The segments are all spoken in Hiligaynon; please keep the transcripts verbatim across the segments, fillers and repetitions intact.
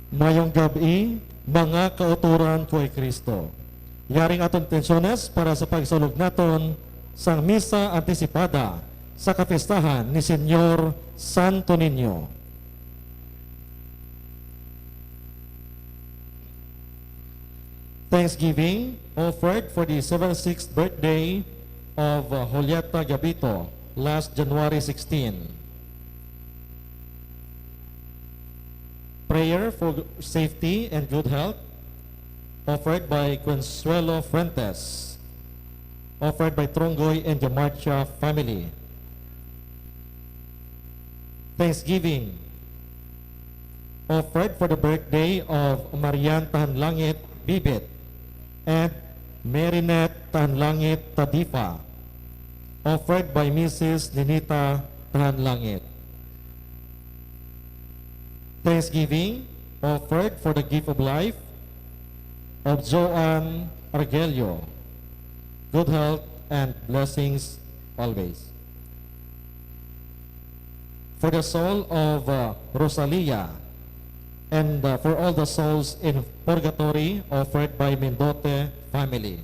Mayong gab-i, mga kautoran ko kay Kristo. Yari ang aton intensyones para sa pagsaulog naton sang Misa Antisipada sa kapistahan ni Señor Santo Niño. Thanksgiving offered for the seventy-sixth birthday of, uh, Julieta Gabito last January sixteen. Prayer for safety and good health, offered by Consuelo Fuentes, offered by Trongoy and Yamarcha family. Thanksgiving, offered for the birthday of Marian Tahanlangit Bibit and Marinette Tahanlangit Tadifa, offered by Missus Ninita Tahanlangit. Thanksgiving offered for the gift of life of Joan Argelio. Good health and blessings always. For the soul of, uh, Rosalia and, uh, for all the souls in purgatory offered by Mendote family.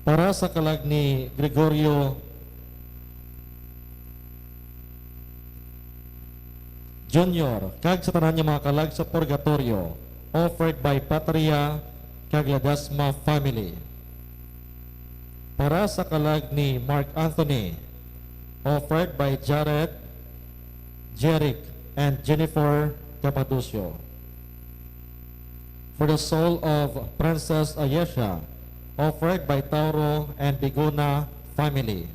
Para sa kalag ni Gregorio Junior, kag sa tanan nga mga kalag sa purgatorio, offered by Patria kag Ledesma family. Para sa kalag ni Mark Anthony, offered by Jared, Jeric, and Jennifer Capadocio. For the soul of Princess Ayesha, offered by Tauro and Bigona family.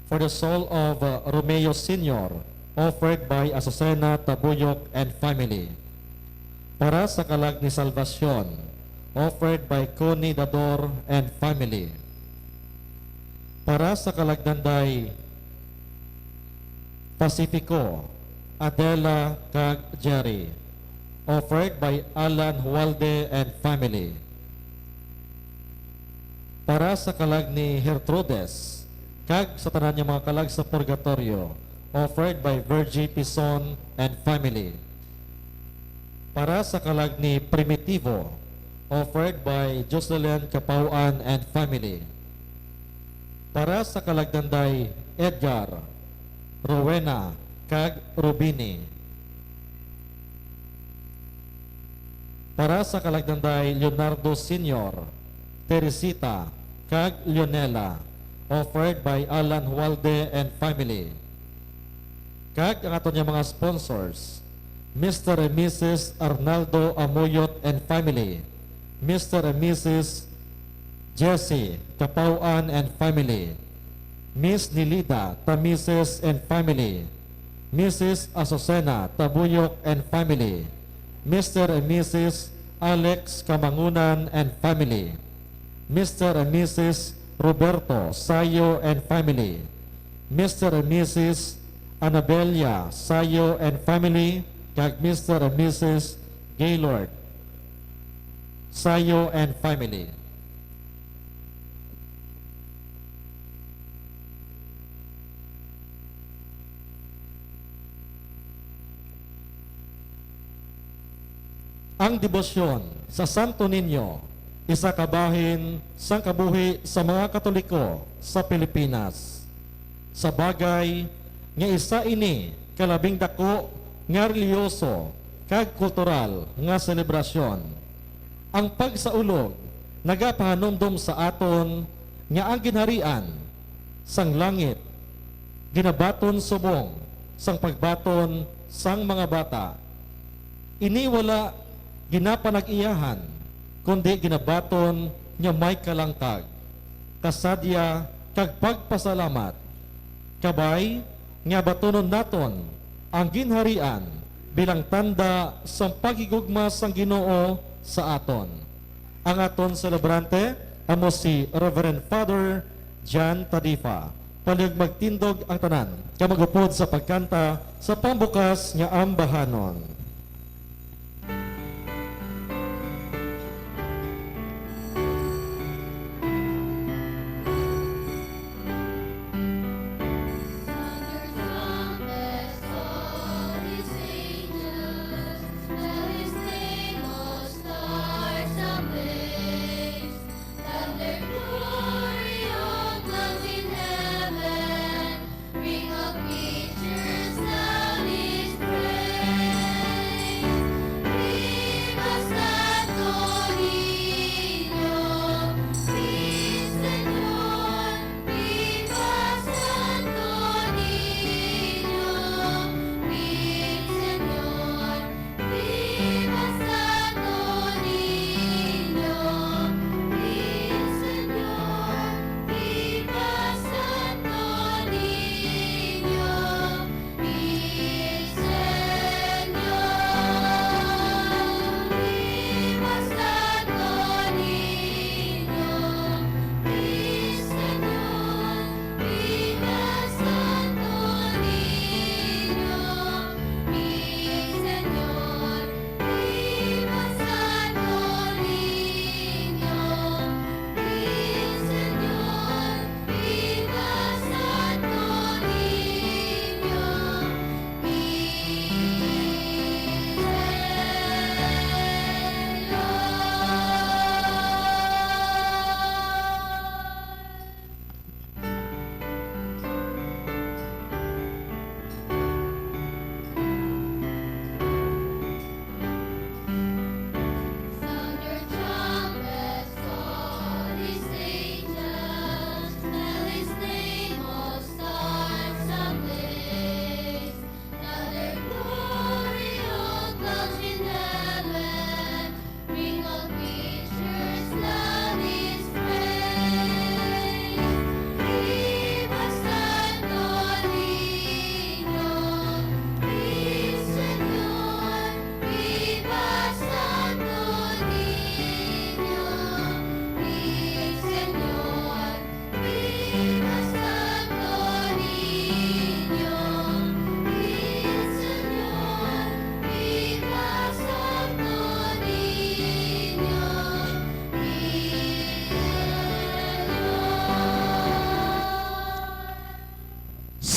For the soul of, uh, Romeo Senior, offered by Azucena Tabuyok and family. Para sa kalag ni Salvacion, offered by Connie Dador and family. Para sa kalag nanday Pacifico, Adela, kag Jerry, offered by Alan Hualde and family. Para sa kalag ni Gertrudes, kag sa tanan nga mga kalag sa purgatorio, offered by Virgie Pison and family. Para sa kalag ni Primitivo, offered by Jocelyn Capauan and family. Para sa kalag nanday Edgar, Rowena, kag Rubini. Para sa kalag nanday Leonardo Senior, Teresita, kag Leonela, offered by Alan Hualde and family. Kag ang aton nga mga sponsors, Mister and Missus Arnaldo Amoyot and family, Mister and Missus Jesse Capauan and family, Miss Nilida Tamises and family, Missus Azucena Tabuyok and family, Mister and Missus Alex Kamangunan and family, Mister and Missus Roberto Sayo and family, Mister and Missus Anabella Sayo and family, kag Mister and Missus Gaylord Sayo and family. Ang debosyon sa Santo Niño isa ka bahin sang kabuhi sa mga Katoliko sa Pilipinas. Sa bagay nga isa ini ka labing dako nga relihiyoso kag kultural nga selebrasyon, ang pagsaulog nagapahanumdom sa aton nga ang ginharian sang langit ginabaton subong sang pagbaton sang mga bata. Ini wala ginapanag-iyahan, kundi ginabaton nga may kalangkag, kasadya, kag pagpasalamat. Kabay nga batunon naton ang ginharian bilang tanda sang paghigugma sang Ginoo sa aton. Ang aton selebrante amo si Reverend Father John Tadifa. Palihog magtindog ang tanan, kag mag-upod sa pagkanta sa pambukas nga ambahanon.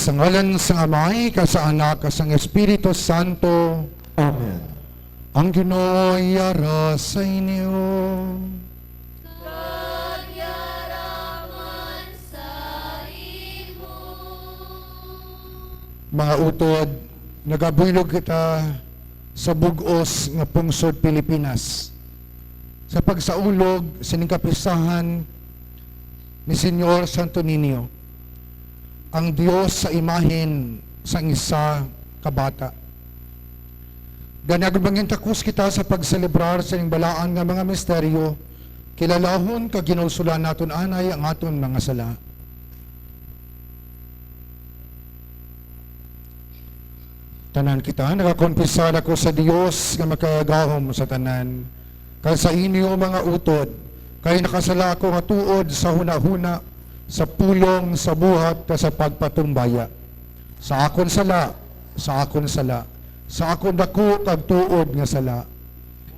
Sa ngalan sang Amay, kag sa Anak, kag sang Espiritu Santo. Amen. Ang Ginoo yara sa inyo. Kag yara man sa imo. Mga utod, nagabuylog kita sa bug-os nga pungsod Pilipinas, sa pagsaulog sining kapistahan ni Señor Santo Niño, ang Dios sa imahen sang isa ka bata. Gani, agud mangintakos kita sa pagselebrar sining balaan nga mga misteryo, kilalahon kag ginausulan naton anay ang aton mga sala. Tanan kita, nagakonfesar ako sa Dios nga makagagahom sa tanan, kag sa inyo, mga utod, kay nakasala ako nga tuod sa hunahuna, sa pulong, sa buhat, kag sa pagpatumbaya. Sa akon sala, sa akon sala, sa akon daku kag tuod nga sala.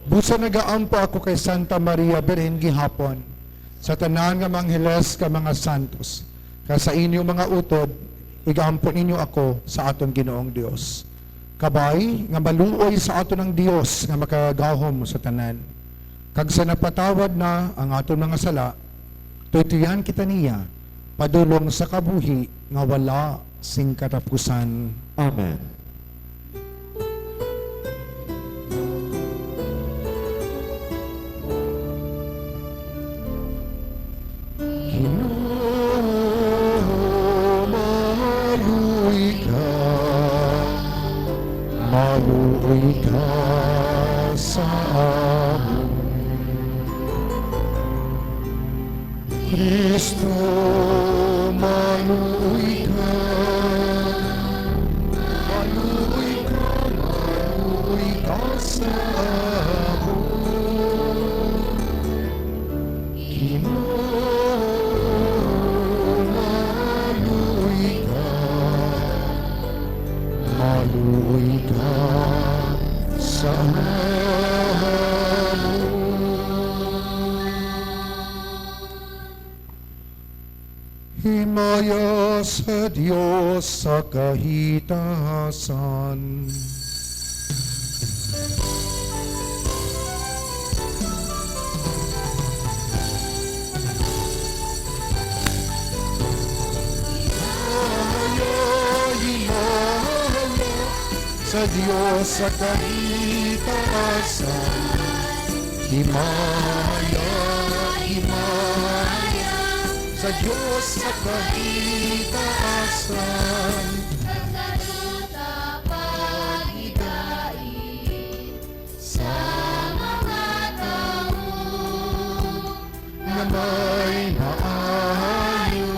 Busa nagaampo ako kay Santa Maria Birhen gihapon, sa tanan nga mga angheles kag mga santos, kag sa inyo, mga utod, igaampo ninyo ako sa aton Ginoong Dios. Kabay nga maluoy sa aton ang Dios nga makagagahom sa tanan, kag sa napatawad na ang aton mga sala, tuytuyan kita niya padulong sa kabuhi nga wala sing katapusan. Amen. Ginoo, maluoy ka, maluoy ka sa amon. Cristo, maluoy ka, maluoy ka, maluoy ka sa amon. Ginoo, maluoy ka, maluoy ka sa amon. Himaya sa Dios sa kahitasan. Himaya, himaya sa Dios sa kahitasan. Himaya, himaya sa Dios sa kahitasan. Kag sa duta paghidait sa mga tawo nga may maayo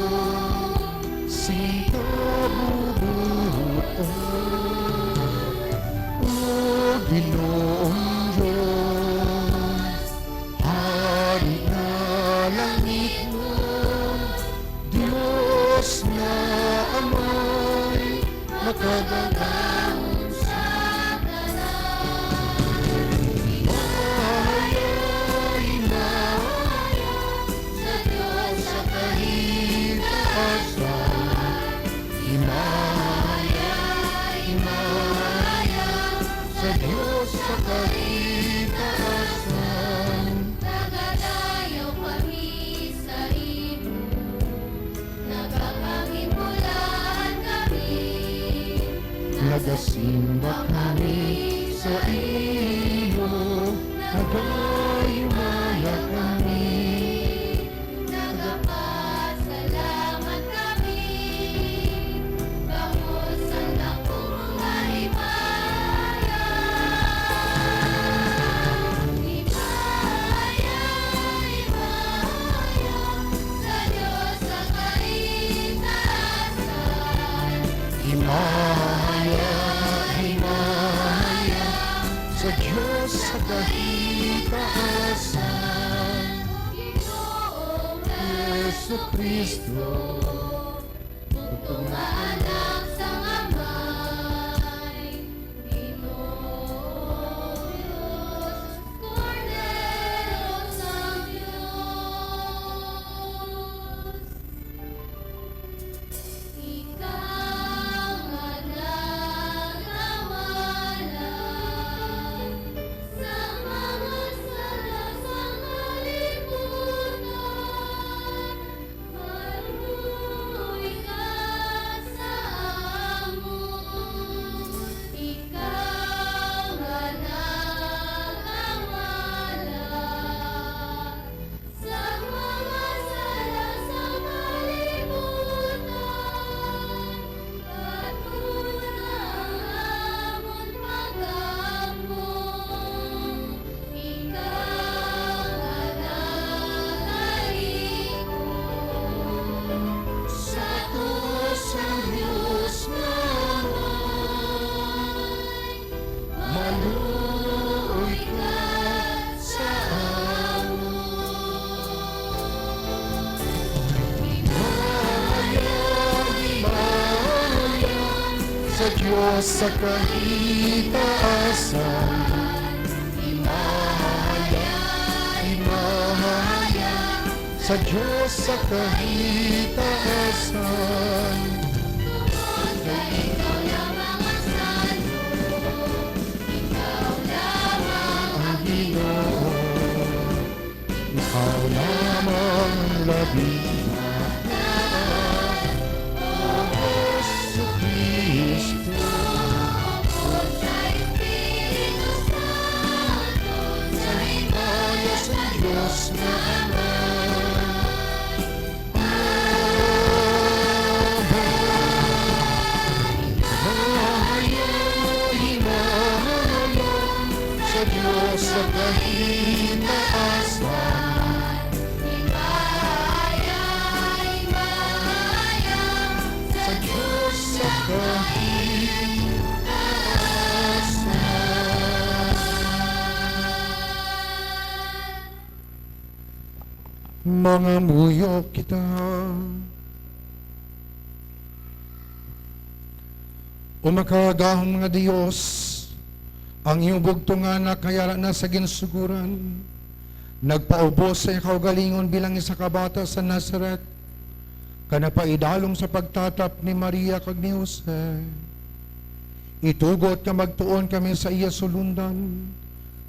sing kabubuotan. O Ginoong Dios, Hari nga langitnon, Dios nga Amay, makagagahom sa tanan. Himaya, himaya sa Dios sa kahitasan. Himaya, himaya sa Dios sa kahitasan. Nagadayaw kami sa imo, nagapangimulahan kami, nagasimba kami sa imo, nagahimaya kami. Nagapasalamat kami, kamo sa dakong kahimaya. Himaya, himaya sa Dios sa kahitasan. Himaya, himaya sa Dios sa kahitasan. Ginoong Jesu-Cristo, bugtong nga Anak sang Amay, Ginoong Dios, Kordero sang Dios. Ikaw Dios sa kahitaasan, imahaya, imahaya, sa Dios sa kahitaasan. Tungod kay ikaw lamang ang santo, ikaw lamang ang Ginoo. Ikaw lamang ang labi mataas, O Jesucristo. Tungod sa Espiritu Santo, sa himaya sang Dios nga Ama. Amen. Mahayo, mahayo sa Dios sa kahitaasan. Mahayo, mahayo sa Dios sa kahitaasan. Mangamuyo kita. O makagagahom nga Dios, ang imo bugtong nga anak nga yara na sa ginsugoran, nagpaubos sa iya kaugalingon bilang isa ka bata sa Nazaret, kag napaidalom sa pagtatap ni Maria kag ni Jose. Itugot nga magtuon kami sa iya sulondan,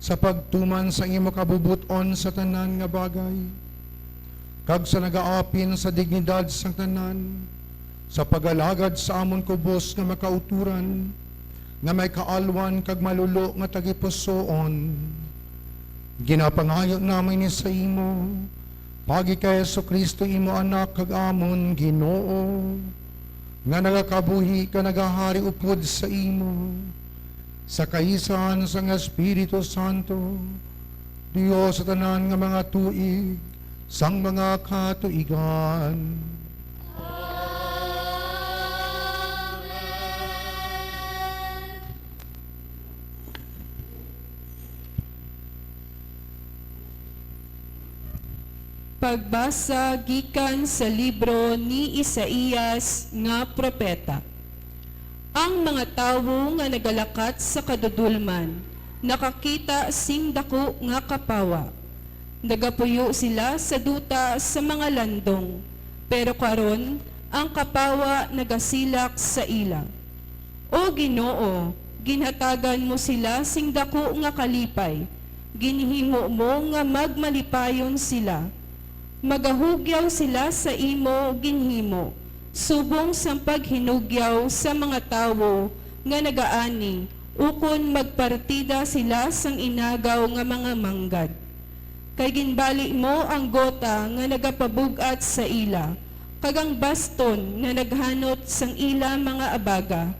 sa pagtuman sa imo kabubot-on sa tanan nga bagay, kag sa nagaapin sa dignidad sang tanan, sa pag-alagad sa amon kubos nga makauturan, nga may kaalwan kag malulo nga tagipusoon. Ginapangayo namin ini sa imo, paagi kay Jesu-Cristo, imo Anak kag amon Ginoo, nga nagakabuhi kag nagahari upod sa imo, sa kaisahan sang Espiritu Santo, Dios sa tanan nga mga tuig sang mga katuigan. Amen. Pagbasa gikan sa libro ni Isaias nga propeta. Ang mga tawo nga nagalakat sa kadudolman nakakita sing daku nga kapawa. Nagapuyo sila sa duta sa mga landong, pero karon ang kapawa nagasilak sa ila. O Ginoo, ginhatagan mo sila sing daku nga kalipay, ginhimo mo nga magmalipayon sila. Magahugyaw sila sa imo ginhimo, subong sang paghinugyaw sa mga tawo nga nagaani, ukon magpartida sila sang inagaw nga mga manggad. Kay ginbali mo ang gota nga nagapabug-at sa ila, kag ang baston nga naghanot sang ila mga abaga.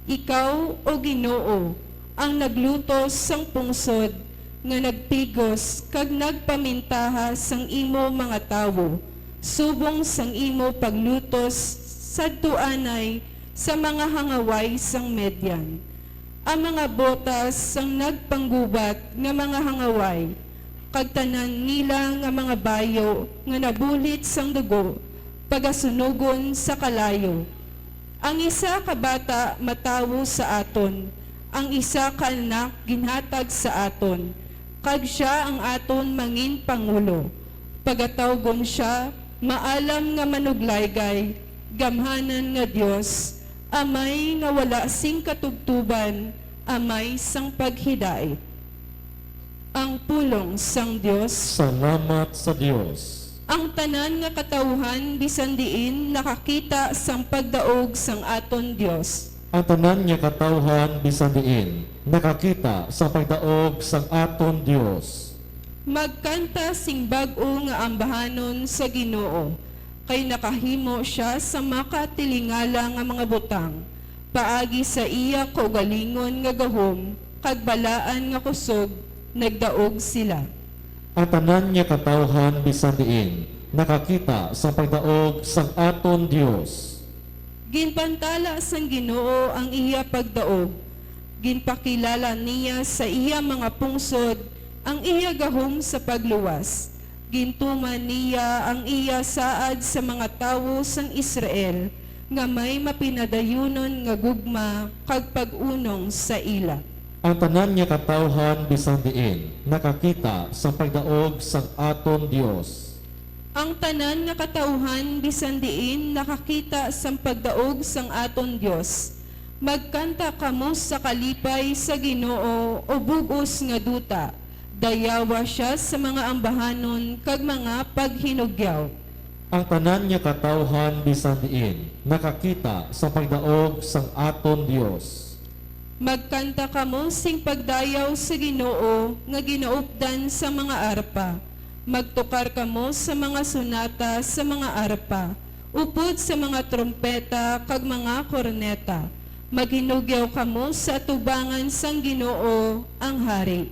Ikaw, O Ginoo, ang naglutos sang pungsod, nga nagpigos kag nagpamintaha sang imo mga tawo, subong sang imo paglutos sadto anay sa mga hangaway sang Midian. Ang mga botas sang nagpanggubat nga mga hangaway, kag tanan nila nga mga bayo nga nabulit sang dugo, pagasunugon sa kalayo. Ang isa ka bata matawo sa aton, ang isa ka anak ginhatag sa aton, kag sia ang aton manginpangulo. Pagatawgon sia Maalam nga Manuglaygay, Gamhanan nga Dios, Amay nga wala sing katubtoban, Amay sang paghidait. Ang pulong sang Dios. Salamat sa Dios. Ang tanan nga katawuhan bisan diin nakakita sang pagdaog sang aton Dios. Ang tanan nga katawuhan bisan diin nakakita sang pagdaog sang aton Dios. Magkanta sing bag-o nga ambahanon sa Ginoo, kay nakahimo sia sa makatilingala nga mga butang. Paagi sa iya kaugalingon nga gahom kag balaan nga kusog, nagdaog sila. Ang tanan nga katawuhan bisan diin nakakita sa pagdaog sang aton Dios. Ginpantala sang Ginoo ang iya pagdaog, ginpakilala niya sa iya mga pungsod ang iya gahom sa pagluwas. Gintuman niya ang iya saad sa mga tawo sang Israel, nga may mapinadayunon nga gugma kag pag-unong sa ila. Ang tanan nga katawhan bisan diin nakakita sang pagdaog sang aton Dios. Ang tanan nga katawhan bisan diin nakakita sang pagdaog sang aton Dios. Magkanta kamo sa kalipay sa Ginoo, o bug-os nga duta. Dayawa sia sa mga ambahanon kag mga paghinugyaw. Ang tanan nga katawhan bisan diin nakakita sa pagdaog sang aton Dios. Magkanta kamo sing pagdayaw sa Ginoo nga ginaupdan sang mga arpa. Magtukar kamo sa mga sonata sa mga arpa, upod sa mga trumpeta kag mga korneta. Maghinugyaw kamo sa atubangan sang Ginoo, ang Hari.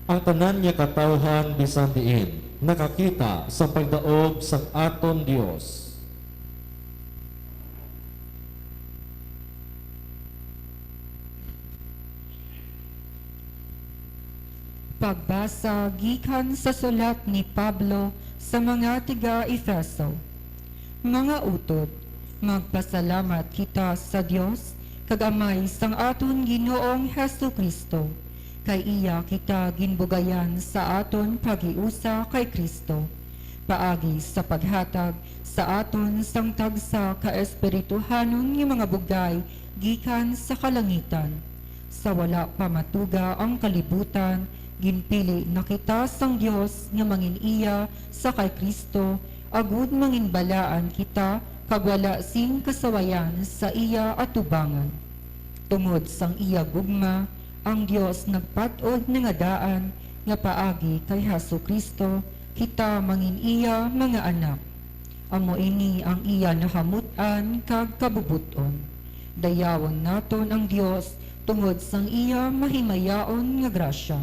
Ang tanan nga katawhan bisan diin nakakita sa pagdaog sang aton Dios. Pagbasa gikan sa sulat ni Pablo sa mga taga-Efeso. Mga utod, magpasalamat kita sa Dios kag Amay sang aton Ginoong Jesu-Cristo, kay iya kita ginbugayan sa aton paghiusa kay Cristo, paagi sa paghatag sa aton sang tagsa ka espirituhanon nga mga bugay gikan sa kalangitan. Sa wala pa matuga ang kalibutan, ginpili na kita sang Dios nga mangin-iya sa kay Cristo, agud manginbalaan kita kag wala sing kasawayan sa iya atubangan. Tungod sang iya gugma, ang Dios nagpat-od na nga daan nga paagi kay Jesu-Cristo kita mangin-iya mga anak. Amo ini ang iya nahamut-an kag kabubot-on. Dayawon naton ang Dios tungod sang iya mahimayaon nga grasya,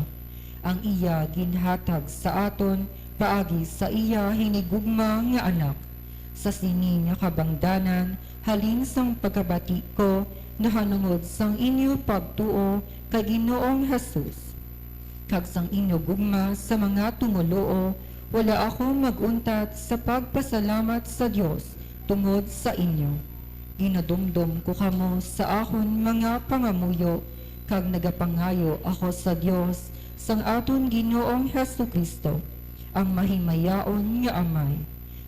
ang iya ginhatag sa aton paagi sa iya hinigugma nga Anak. Sa sini nga kabangdanan, halin sang pagkabati ko nahanungod sang inyo pagtuo kay Ginoong Jesus, kag sang inyo gugma sa mga tumoluo, wala ako mag-untat sa pagpasalamat sa Dios tungod sa inyo. Ginadumdom ko kamo sa akon mga pangamuyo, kag nagapangayo ako sa Dios sang aton Ginoong Jesu-Cristo, ang mahimayaon nga Amay,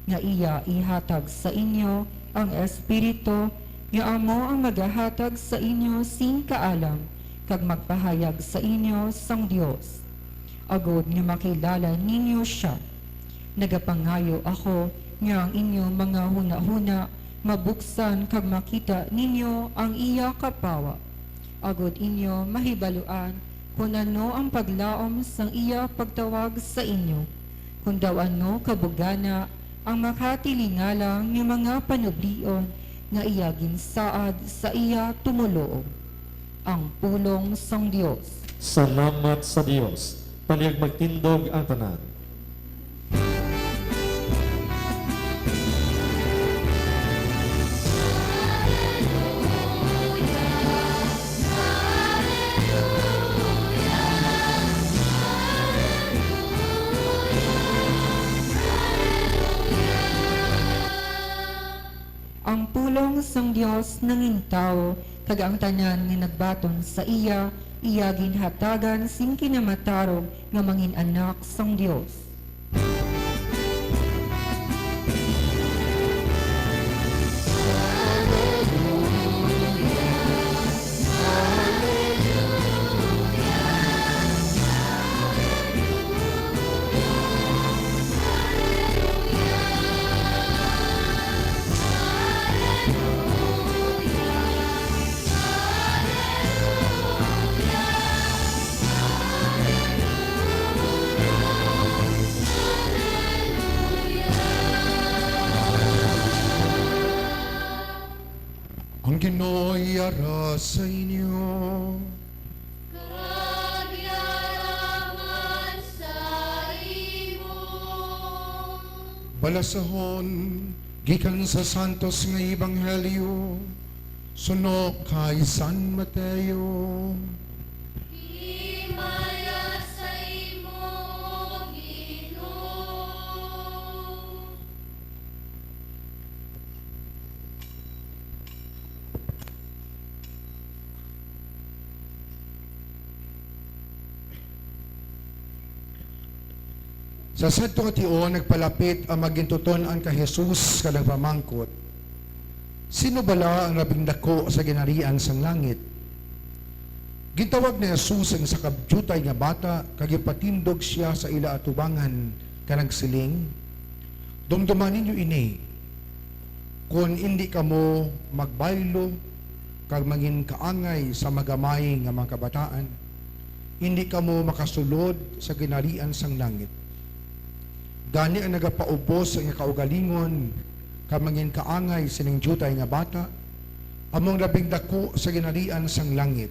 nga iya ihatag sa inyo ang Espiritu nga amo ang magahatag sa inyo sing kaalam kag magpahayag sa inyo sang Dios, agod nga makilala ninyo sia. Nagapangayo ako nga ang inyo mga hunahuna mabuksan kag makita ninyo ang iya kapawa, agod inyo mahibaluan kon ano ang paglaom sang iya pagtawag sa inyo, kon daw ano kabugana ang makatilingala nga mga panublion nga iya ginsaad sa iya tumoluo. Ang pulong sang Dios. Salamat sa Dios. Palihog magtindog ang tanan. Ang pulong sang Dios nangin tawo, kag ang tanan nga nagbaton sa iya, iya ginhatagan sing kinamatarog nga mangin-anak sang Dios. Ang Ginoo yara sa inyo. Kag yara man sa imo. Balasahon gikan sa Santos nga Ebanghelyo suno kay San Mateo. Himaya sa imo, Ginoo. Sa sadto nga tion, nagpalapit ang magintuton-an kay Jesus kag nagpamangkot, "Sino bala ang labing daku sa ginharian sang langit?" Gintawag ni Jesus ang isa ka diutay nga bata kag ginpatindog sia sa ila atubangan kag nagsiling, "Dumduma ninyo ini, kon indi kamo magbaylo kag manginkaangay sa magamay nga mga kabataan, indi kamo makasulod sa ginharian sang langit. Gani ang nagapaubos nga kaugalingon kag manginkaangay sining diutay nga bata, amo ang labing daku sa ginharian sang langit.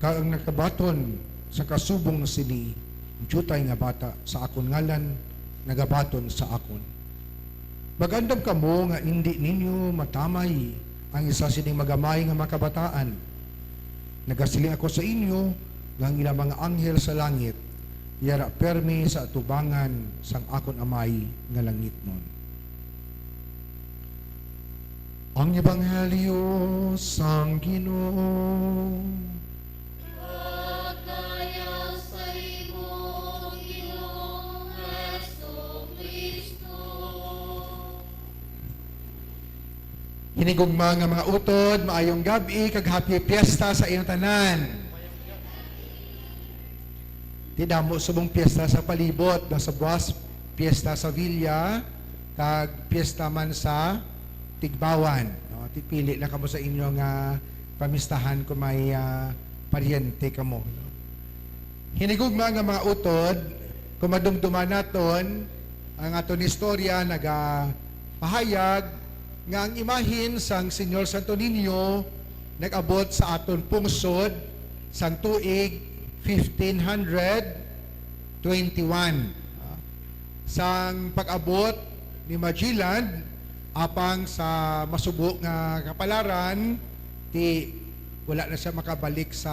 Kag ang nagabaton sa kasubong sini, diutay nga bata, sa akon ngalan, nagabaton sa akon. Mag-andam kamo nga indi ninyo matamay ang isa sining magamay nga mga kabataan. Nagasiling ako sa inyo nga ang ilang mga anghel sa langit yara permi sa atubangan sang akon Amay nga langitnon." Ang Ebanghelyo sang Ginoo. Pagkaya sa imo, Ginoong Jesu-Cristo. Hinigugma nga mga utod, maayong gab-i kag happy fiesta sa inyong tanan. Ti damo subong piyesta sa palibot, no? Sa buwas, piyesta sa Villa, kag piyesta man sa Tigbawan, no? Ti pili lang kamo sa inyo nga pamistahan kung may, ah, paryente kamo, no? Hinigugma nga mga utod, kung madumduman naton, ang aton istorya nagapahayag nga ang imahin sang Señor Santo Niño nag-abot sa aton pungsod sang tuig fifteen hundred twenty-one. Ah, sang pag-abot ni Magellan, apang sa masubo nga kapalaran, ti wala na siya makabalik sa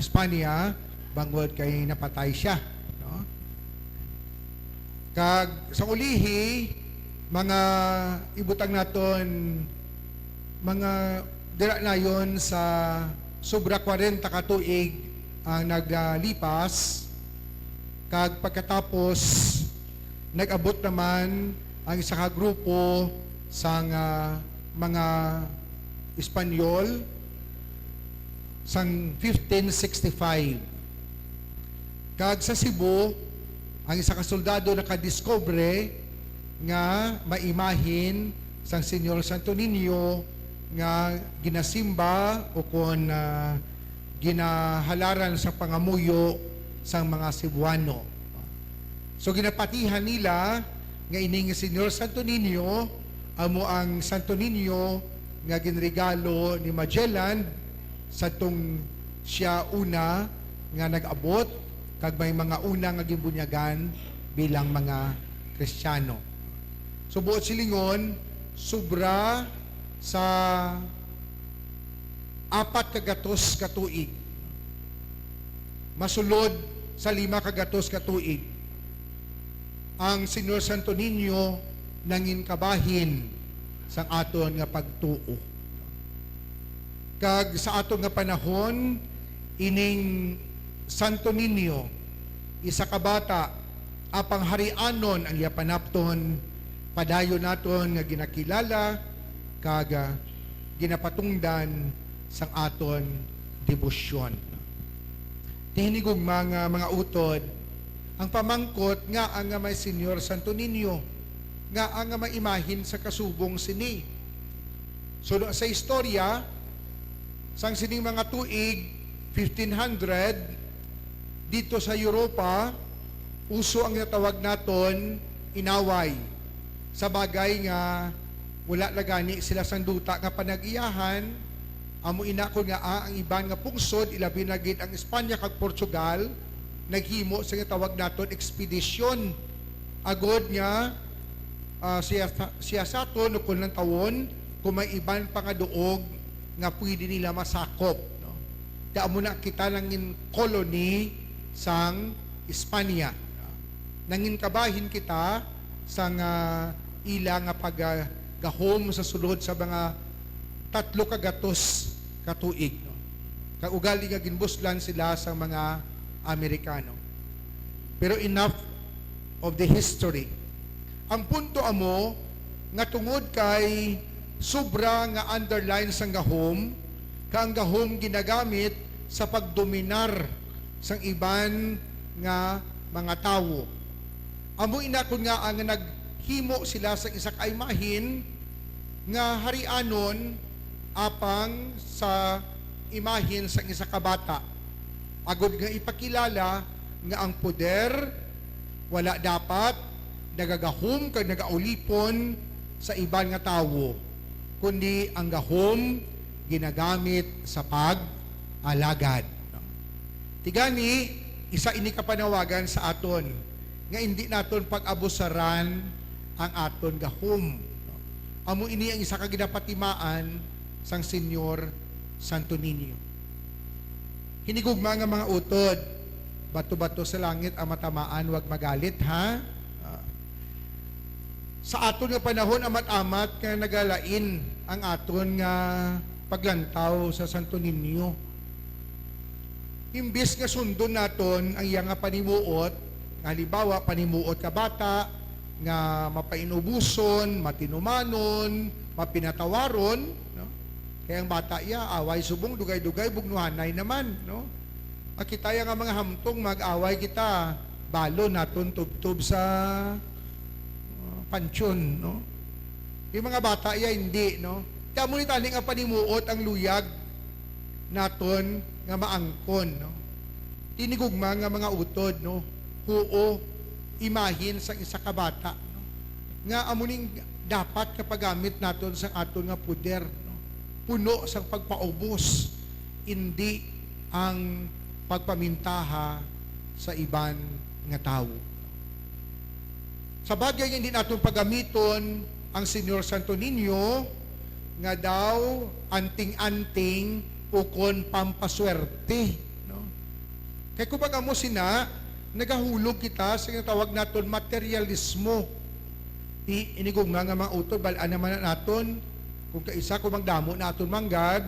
Espanya, bangod kay napatay siya, no? Kag sa ulihi, mga ibutang naton, mga dira nayon sa sobra kwarenta ka tuig ang naglipas, kag pagkatapos nag-abot naman ang isa ka grupo sang, ah, mga Espanyol sang fifteen sixty-five. Kag sa Cebu, ang isa ka soldado nakadiskubre nga may imahin sang Señor Santo Niño nga ginasimba o kon, ah, ginahalaran sa pangamuyo sang mga Cebuano. So, ginapatihan nila nga ining Señor Santo Niño amo ang Santo Niño nga ginregalo ni Magellan sadtong sia una nga nag-abot, kag may mga una nga ginbunyagan bilang mga Kristiyano. So, buot silingon, sobra sa apat ka gatos ka tuig, masulod sa lima ka gatos ka tuig, ang Señor Santo Niño nangin kabahin sang aton nga pagtuo. Kag sa aton nga panahon, ining Santo Niño, isa ka bata, apang harianon ang iya panapton, padayon naton nga ginakilala kag, ah, ginapatungdan sang aton debosyon. Ti hinigugma nga mga utod, ang pamangkot, ngaa nga may Señor Santo Niño? Ngaa nga may imahin sa kasubong sini? Suno sa istorya, sang sining mga tuig fifteen hundred, didto sa Europa, uso ang natawag naton inaway. Sa bagay nga wala na gani sila sang duta nga panag-iyahan, amo ina kon ngaa ang iban nga pungsod, ilabi na gid ang Espanya kag Portugal, naghimo sa ginatawag naton ekspedisyon, agod nga, ah, siya sa, siya sa aton o kon lantawon kung may iban pa nga duog nga pwede nila masakop, no? Kaya amo na kita nangin colony sang Espanya. Nangin kabahin kita sang, ah, ila nga pag, ah, gahom sa sulod sa mga tatlo ka gatos ka tuig, no? Kag ugali nga ginbuslan sila sa mga Amerikano. Pero enough of the history. Ang punto amo nga tungod kay sobra nga underline sang gahom, ka ang gahom ginagamit sa pagdominar sang iban nga mga tawo. Amo ina kon ngaa nga naghimo sila sang isa ka imahen nga harianon apang sa imahen sang isa ka bata, agod nga ipakilala nga ang poder wala dapat nagagahom kag nagaulipon sa iban nga tawo, kundi ang gahom ginagamit sa pag-alagad. Ti gani, isa ini ka panawagan sa aton nga indi naton pag-abusaran ang aton gahom. Amo ini ang isa ka ginapatimaan sang Señor Santo Niño. Hinigugma nga mga utod, bato-bato sa langit ang matamaan, wag magalit, ha? Ah. Sa aton nga panahon, amat-amat nga nagalain ang aton nga paglantaw sa Santo Niño. Imbis nga sundon naton ang iya nga panimuot, nga halimbawa, panimuot ka bata, nga mapainuboson, matinumanon, mapinatawaron, no? Kay ang bata iya, away subong, dugay-dugay, bugnuhanay naman, no? Makita iya nga mga hamtong, mag-away kita, balon naton tubtob sa, uh, pansyon, no? Yung mga bata iya, hindi, no? Kaya mo ni tani nga panimuot ang luyag naton nga maangkon, no? Hinigugma nga mga utod, no? Huo, imahin sang isa ka bata, no? Nga amo ning dapat nga paggamit naton sang aton nga poder, no? Puno sang pagpaubos, indi ang pagpamintaha sa iban nga tawo. Sa bagay nga hindi naton pagamiton ang Señor Santo Niño nga daw anting-anting ukon pampaswerte, no? Kay kung baga mo sina, nagahulog kita sa ginatawag naton materialismo. Ti, inigugma nga mga utod, bal-an naman na naton, kung kaisa, kung magdamo na aton manggad,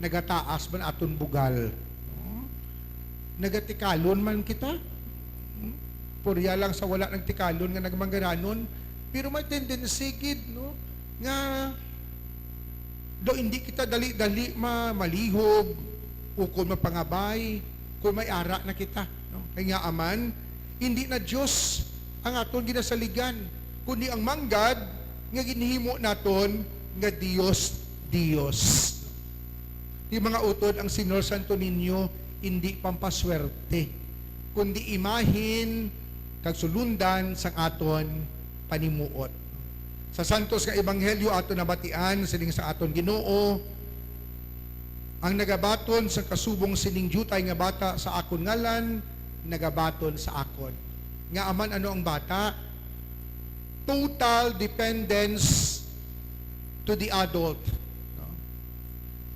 nagataas man aton bugal. No? Nagatikalon man kita. Hmm? Purya lang sa wala nagtikalon nga nagmanggaranon, pero may tendency gid, no, nga daw hindi kita dali-dali ma-, malihog o kung mapangabay, kung may ara na kita, no? Kay nga aman, hindi na Dios ang aton ginasaligan, kundi ang manggad nga ginhimo naton nga Dios, Dios. Di mga utod, ang Señor Santo Niño hindi pampaswerte, kundi imahin kag sulundan sang aton panimuot. Sa santos nga ebanghelyo aton nabatian, siling sa aton Ginoo, "Ang nagabaton sa kasubong sining diutay nga bata sa akon ngalan, nagabaton sa akon." Nga aman, ano ang bata? Total dependence to the adult. No?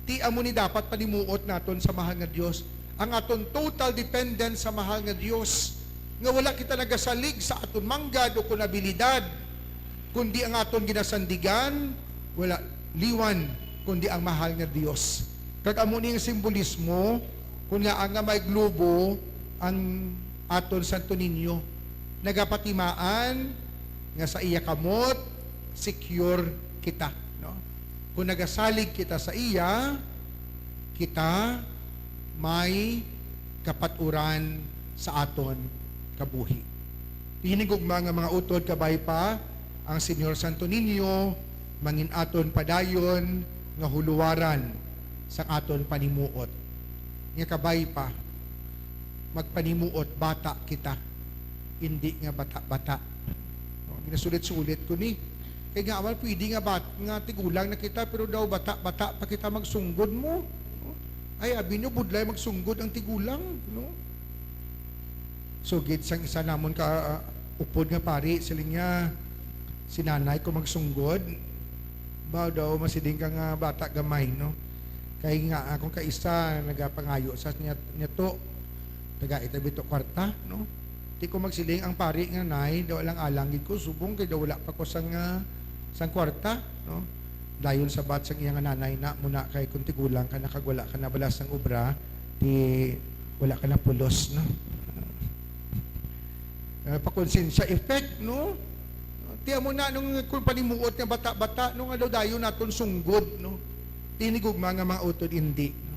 Ti amo ni dapat panimuot naton sa mahal nga Dios, ang aton total dependence sa mahal nga Dios, nga wala kita nagasalig sa aton manggad o kun abilidad, kundi ang aton ginasandigan, wala liwan, kundi ang mahal nga Dios. Kag amo ni ang simbolismo, kun ngaa nga may globo ang aton Santo Niño, nagapatimaan nga sa iya kamot, secure kita, no? Kung nagasalig kita sa iya, kita may kapaturan sa aton kabuhi. Hinigugma nga mga utod, kabay pa, ang Señor Santo Niño mangin-aton padayon nga huluwaran sa aton panimuot. Nga kabay pa, magpanimuot bata kita, indi nga bata-bata. No, ginasulit-sulit ko ni. Kay nga man, pwede nga bat-, nga tigulang na kita, pero daw bata-bata pa kita magsunggod mo. No? Ay, abi niyo, budlay magsunggod ang tigulang, no? Sugid sang isa namon ka, ah, upod nga pari, siling niya, "Si nanay ko magsunggod." Ba daw, masiling ka nga bata gamay, no? Kay nga akong kaisa nagapangayo sa niya, niya to, taga ita bito kwarta, no? Ti ko magsiling ang pari nga, "Nay, daw alang-alang gid ko, subong kay daw wala pa ko sang, ah, sang kwarta," no? Dayon sabat sang iya nga nanay, "Na, muna kay kung tigulang ka na kag wala ka na bala sang obra, ti wala ka na pulos, no?" Eh, pakonsensya effect, no? Tiyan mo na, nung kung panimuot nga bata-bata, nung ano dayon naton sunggod, no? Tinigugma nga mga utod, hindi, no?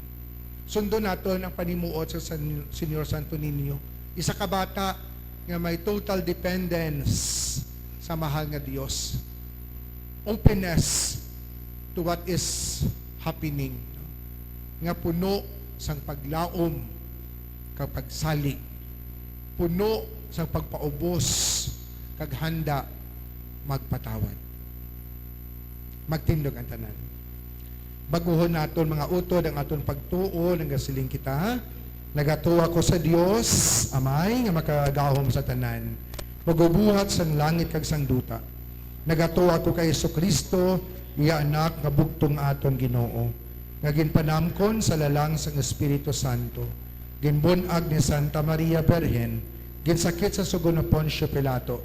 Sundon naton ang panimuot sa San, Señor Santo Niño. Isa ka bata nga may total dependence sa mahal nga Dios. Openness to what is happening, no? Nga puno sang paglaom kag pagsalig, puno sang pagpaubos kag handa magpatawad. Magtindog ang tanan. Baguhon naton, mga utod, ang aton pagtuo. Nagasiling kita, "Nagatuo ako sa Dios, Amay, nga makagahom sa tanan, Magbubuhat sang langit kag sang duta. Nagatuo ako kay Jesu-Cristo, iya Anak nga bugtong aton Ginoo, nga ginpanamkon sa lalang sang Espiritu Santo, ginbun-ag ni Santa Maria Birhen, ginsakit sa sugo ni Poncio Pilato,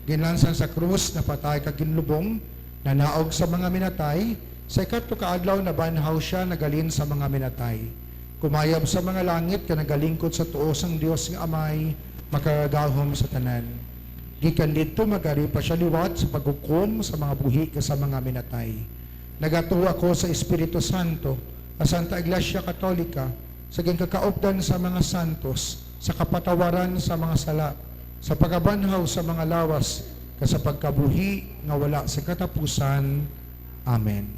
ginlansang sa krus, napatay kag ginlubong, nanaog sa mga minatay, sa ikatlo ka adlaw nabanhaw sia, nagalin sa mga minatay. Kumayab sa mga langit, kag nagalingkod sa tuo sang Dios nga Amay, makagagahom sa tanan. Gikan didto, magari pa sia liwat sa paghukom sa mga buhi kag sa mga minatay. Nagatuo ako sa Espiritu Santo, sa Santa Iglesia Katolika, sa ginkakaupdan sa mga santos, sa kapatawaran sa mga sala, sa pagabanhaw sa mga lawas, kag sa pagkabuhi nga wala sing katapusan. Amen."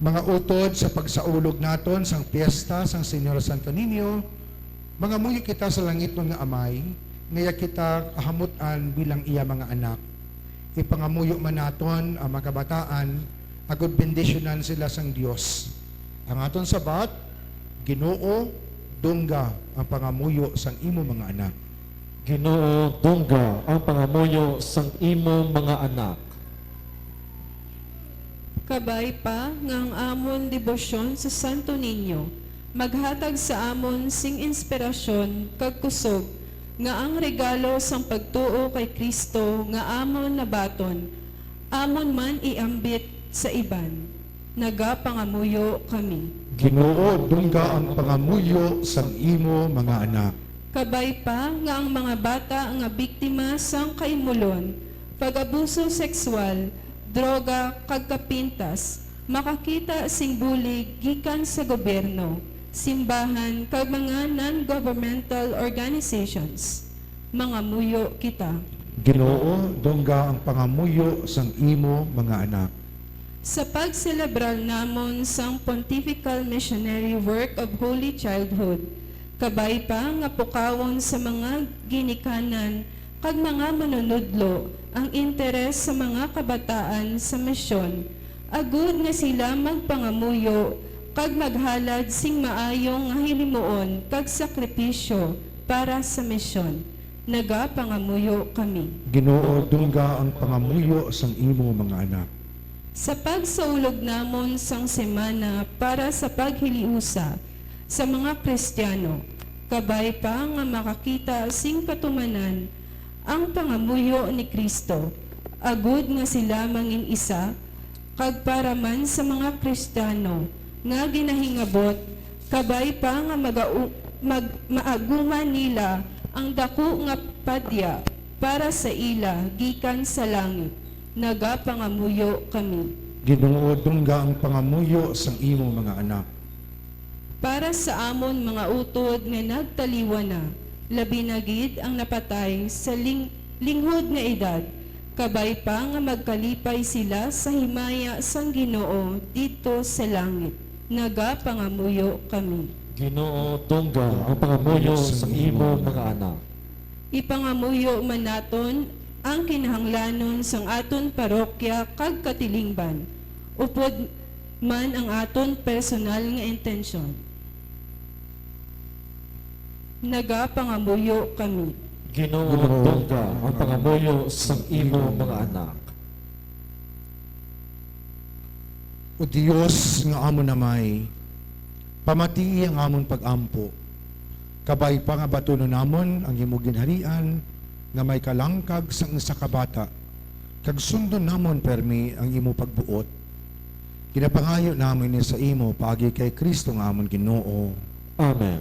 Mga utod, sa pagsaulog naton sang piyesta sang Señor Santo Niño, mangamuyo kita sa langitnon nga Amay, nga iya kita kahamut-an bilang iya mga anak. Ipangamuyo man naton ang mga kabataan, agod bendisyonan sila sang Dios. Ang aton sabat, Ginoo, dungga ang pangamuyo sang imo mga anak. Ginoo, dungga ang pangamuyo sang imo mga anak. Kabay pa nga ang amon debosyon sa Santo Niño maghatag sa amon sing inspirasyon kag kusog nga ang regalo sang pagtuo kay Cristo nga amon nabaton, amon man iambit sa iban. Nagapangamuyo kami. Ginoo, dungga ang pangamuyo sang imo mga anak. Kabay pa nga ang mga bata nga biktima sang kaimulon, pag-abuso sexual, droga, kag kapintas makakita sing bulig gikan sa gobyerno, simbahan, kag mga non-governmental organizations. Mangamuyo kita. Ginoo, dungga ang pangamuyo sang imo mga anak. Sa pagselebrar namon sang Pontifical Missionary Work of Holy Childhood, kabay pa nga pukawon sa mga ginikanan kag mga manunudlo ang interes sa mga kabataan sa misyon, agud nga sila magpangamuyo kag maghalad sing maayo nga hilimuon kag sakripisyo para sa misyon. Nagapangamuyo kami. Ginoo, dungga ang pangamuyo sang imo mga anak. Sa pagsaulog namon sang semana para sa paghiliusa sa mga Kristiano, kabay pa nga makakita sing katumanan ang pangamuyo ni Cristo, agud nga sila mangin-isa, kag para man sa mga Kristiano nga ginahingabot, kabay pa nga magau-, mag-, maaguman nila ang daku nga padya para sa ila gikan sa langit. Nagapangamuyo kami. Ginoo, dungga ang pangamuyo sang imo mga anak. Para sa amon mga utod nga nagtaliwan na, labi na gid ang napatay sa ling-, linghod nga edad, kabay pa nga magkalipay sila sa himaya sang Ginoo didto sa langit. Nagapangamuyo kami. Ginoo, dungga ang pangamuyo sang imo mga anak. Ipangamuyo man naton ang kinahanglanon sang aton parokya kag katilingban, upod man ang aton personal nga intensyon. Nagapangamuyo kami. Ginoo, dungga ang pangamuyo sang imo mga anak. O Dios nga amon Amay, pamatii ang amon pag-ampo. Kabay pa nga batunon namon ang imo ginharian nga may kalangkag sang isa ka bata, kag sundon namon permi ang imo pagbuot. Ginapangayo namon ini sa imo paagi kay Cristo nga amon Ginoo. Amen.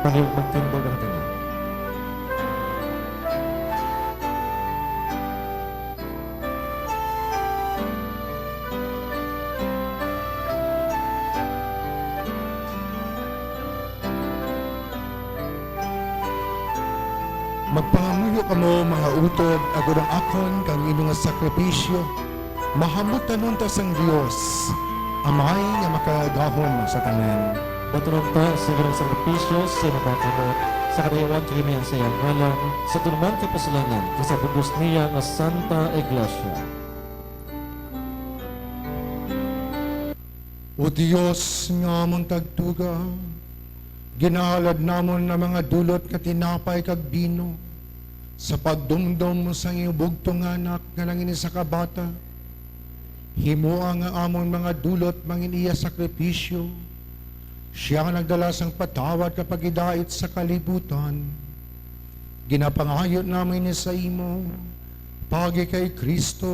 Kami magtindog ang tanan. Magpangamuyo kamo, mga utod, agod ang akon kag inyo nga sakripisyo mahamutanon ta sang Dios, Amay nga makagahom sa tanan. Batunon ta sa ginang sakripisyo sa iyang pagkamot, sa kadayuan kag himaya sa iyang ngalan, sa tunuman kag kasalanan, kag sa pugos niya nga Santa Iglesia. O Dios nga amon tagtuga, ginahalad namon ang mga dulot nga tinapay kag bino sa pagdumdom sang iyong bugtong nga Anak nga nangin isa ka bata. Himoa nga amon mga dulot mangin iya sakripisyo, siya nga nagdala sang patawad kag paghidait sa kalibutan. Ginapangayo namon ini sa imo, paagi kay Cristo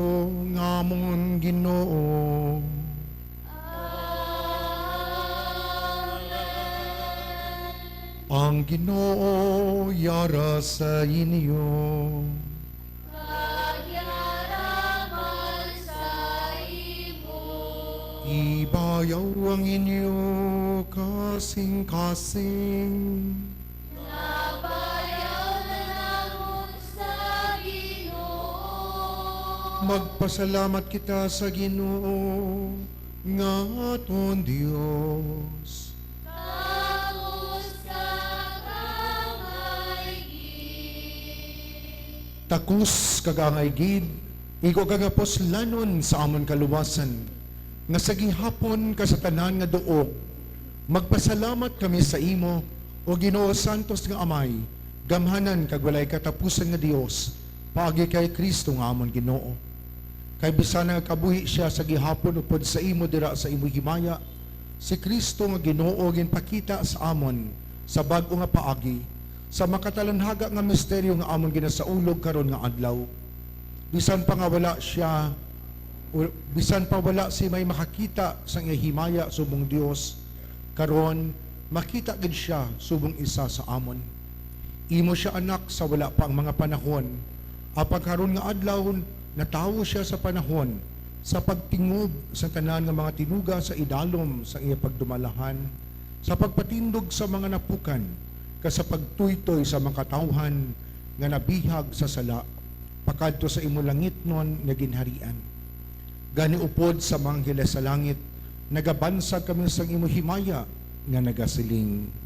nga amon Ginoo. Ang Ginoo yara sa inyo. Kag yara man sa imo. Ibayaw ang inyo kasing-kasing. Nabayaw na namon sa Ginoo. Magpasalamat kita sa Ginoo nga aton Dios. Takos kag angay gid. Takos kag angay gid, igo kag kapuslanon sa amon kaluwasan, nga sa gihapon kag sa tanan nga duog, magpasalamat kami sa imo, O Ginoo, santos nga Amay, gamhanan kag walay katapusan nga Dios, paagi kay Cristo nga amon Ginoo. Kay bisan nagakabuhi sia sa gihapon upod sa imo dira sa imo himaya, si Cristo nga Ginoo ginpakita sa amon sa bag-o nga paagi, sa makatalanhaga nga misteryo nga amon ginasaulog karon nga adlaw. Bisan pa nga wala sia, u-, bisan pa wala si may makakita sang iya himaya subong Dios, karon makita gid sia subong isa sa amon. Imo sia anak sa wala pa ang mga panahon, apan karon nga adlaw natawo sia sa panahon, sa pagtingob sa tanan nga mga tinuga sa idalom sang iya pagdumalahan, sa pagpatindog sa mga napukan, kag sa pagtuytoy sa mga katawuhan nga nabihag sa sala, pakadto sa imo langitnon nga ginharian. Gani upod sa mga anghel sa langit, nagabansag kami sang imo himaya nga nagasiling.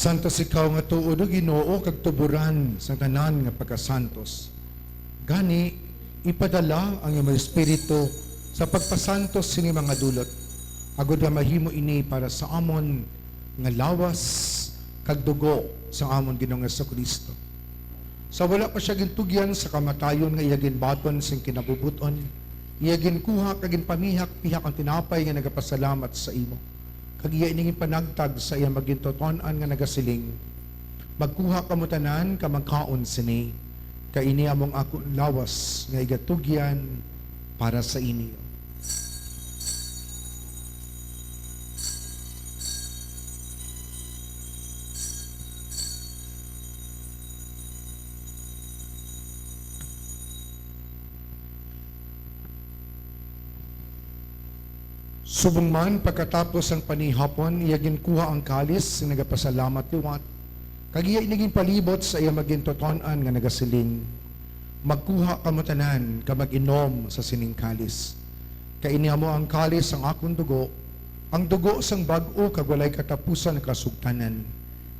Santos ikaw nga tuod, O Ginoo, kag tuboran sang tanan nga pagkasantos. Gani, ipadala ang imo Espiritu sa pagpasantos sini mga dulot, agod nga mahimo ini para sa amon nga lawas kag dugo sang amon Ginoong Jesu-Cristo. Sa wala pa sia gintugyan sa kamatayon nga iya ginbaton sing kinabubut-on, iya ginkuha kag ginpamihak-pihak ang tinapay nga nagapasalamat sa imo, kag iya ini ginpanagtag sa iya magintuton-an nga nagasiling, "Magkuha kamo tanan kag magkaon sini, kay ini among akon lawas nga igatugyan para sa inyo." Subong man, pagkatapos sang panihapon, iya ginkuha ang kalis, nagapasalamat liwat, kag iya ini ginpalibot sa iya magintuton-an nga nagasiling, "Magkuha kamo tanan kag mag-inom sa sining kalis. Kay ini amo ang kalis sang akon dugo, ang dugo sang bag-o kag walay katapusan nga kasugtanan,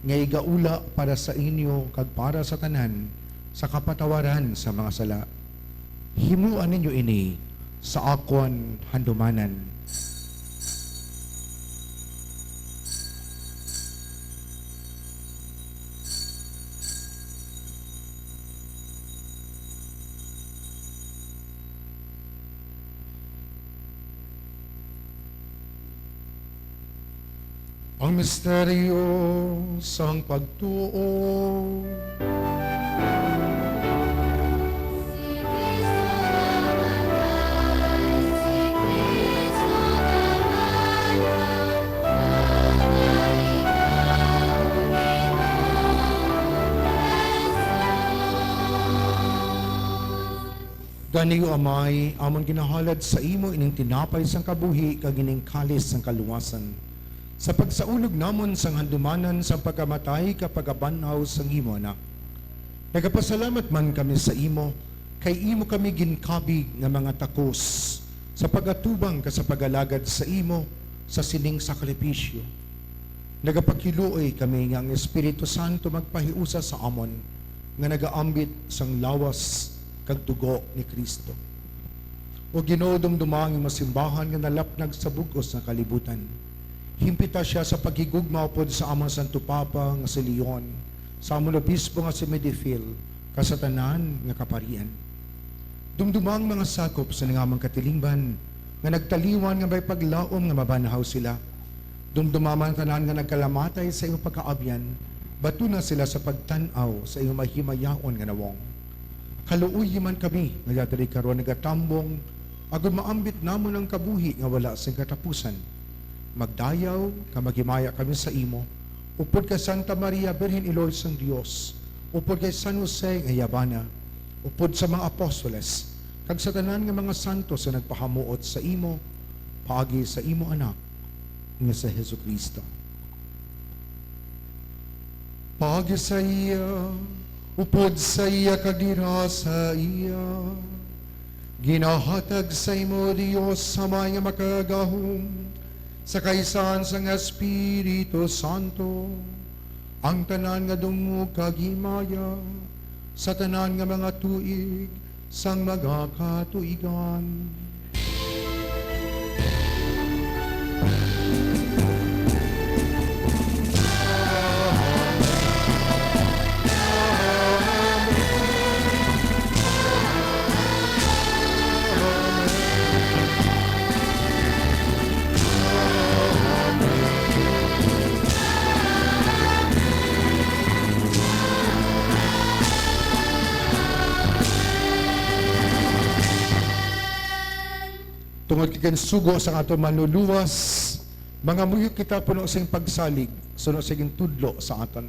nga igaula para sa inyo kag para sa tanan sa kapatawaran sa mga sala. Himoa ninyo ini sa akon handumanan." Ang misteryo sang pagtuo. Gani, O Amay, amon ginahalad sa imo ining tinapay sang kabuhi kag ining kalis sang kaluwasan, sa pagsaulog namon sang handumanan sang pagkamatay kag pagkabanhaw sang imo Anak. Nagapasalamat man kami sa imo, kay imo kami ginkabig nga mga takos sa pag-atubang kag sa pag-alagad sa imo sa sining sakripisyo. Nagapakiluoy kami nga ang Espiritu Santo magpahiusa sa amon nga nagaambit sang lawas kag dugo ni Cristo. O Ginoo, dumduma ang imong simbahan nga nalapnag sa bug-os nga kalibutan. Himpita sia sa paghigugma upod sa amon Santo Papa nga si Leon, sa amon Obispo nga si Medifil, kag sa tanan nga kaparian. Dumduma ang mga sakop sa ningamang katilingban nga nagtaliwan nga may paglaom nga mabanhaw sila. Dumduma man tanan nga nagkalamatay sa imo pagkaabyan, batuna sila sa pagtan-aw sa imo mahimayaon nga nawong. Kaluoyi man kami nga yadali karon nagatambong, agod maambit namon ang kabuhi nga wala sing katapusan. Magdayaw kag maghimaya kami sa imo, upod kay Santa Maria, Birhen Iloy sang Dios, upod kay San Jose nga iya bana, upod sa mga apostoles, kag sa tanan nga mga santos nga nagpahamuot sa imo, paagi sa imo Anak nga si Jesu-Cristo. Paagi sa iya, upod sa iya, kag dira sa iya, ginahatag sa imo, Dios Amay nga Makagagahom, sa kaisahan sang Espiritu Santo, ang tanan nga dungog kag himaya sa tanan nga mga tuig sang mga katuigan. Tungod kay ginsugo sang aton Manluluwas, mangamuyo kita puno sing pagsalig suno sa gintudlo sa aton.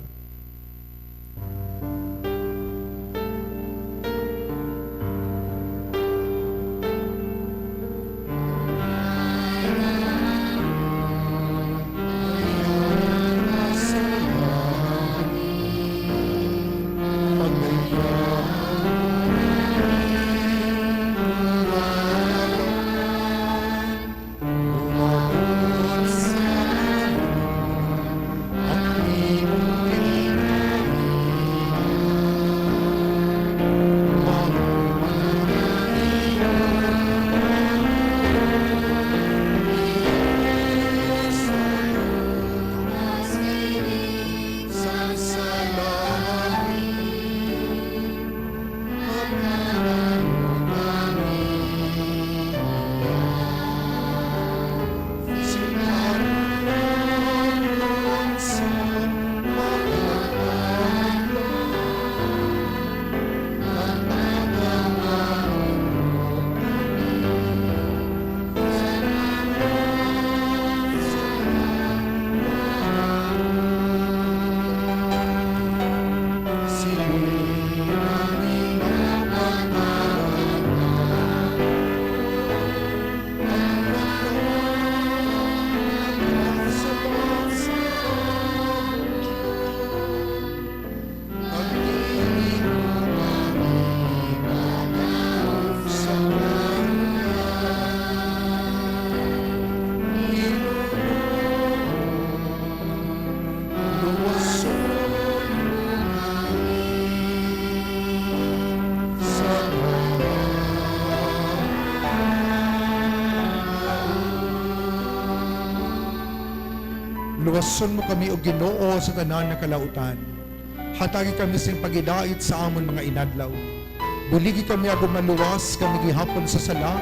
Pason mo kami, O Ginoo, sa tanan nga kalautan. Hatagi kami sing paghidait sa amon mga inadlaw. Buligi kami agod maluwas kami gihapon sa sala,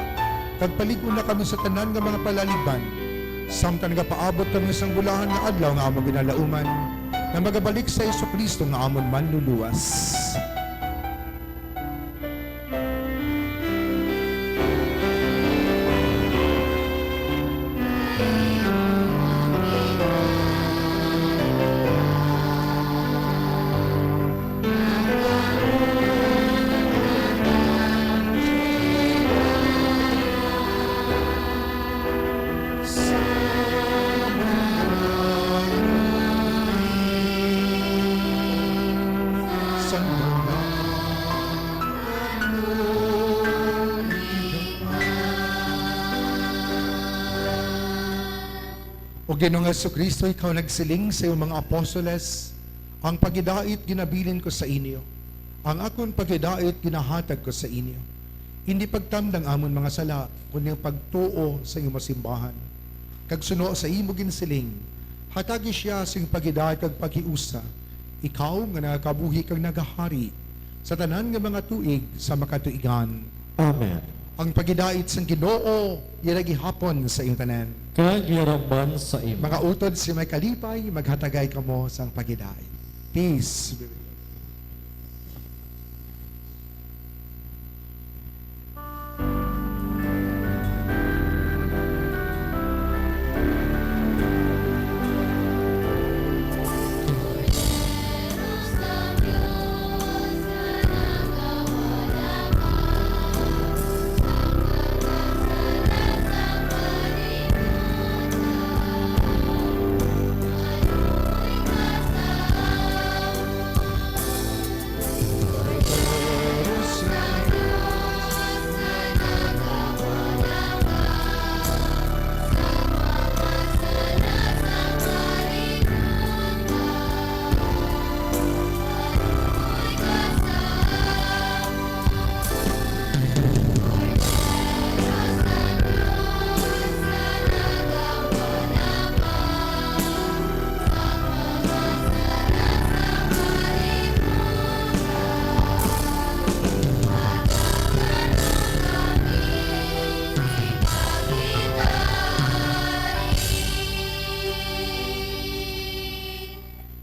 kag palig-on na kami sa tanan nga mga palaligban, samtang nagapaabot kami sang bulahan nga adlaw nga amon ginalauman, nga magabalik si Jesu-Cristo nga amon Manluluwas. O Ginoong Jesu-Cristo, ikaw nagsiling sa iyong mga apostoles, "Ang paghidait ginabilin ko sa inyo, ang akon paghidait ginahatag ko sa inyo." Indi pagtamdang amon mga sala, kundi ang pagtuo sa imo simbahan. Kag suno sa imo ginsiling, hatagi sia sing paghidait kag paghiusa, ikaw nga nagakabuhi kag nagahari sa tanan nga mga tuig sa makatuigan. Amen. Ang paghidait sang Ginoo yara gihapon sa inyo tanan. Kag yara man sa imo. Mga utod, si may kalipay maghatagay kamo sang paghidait. Peace be with you.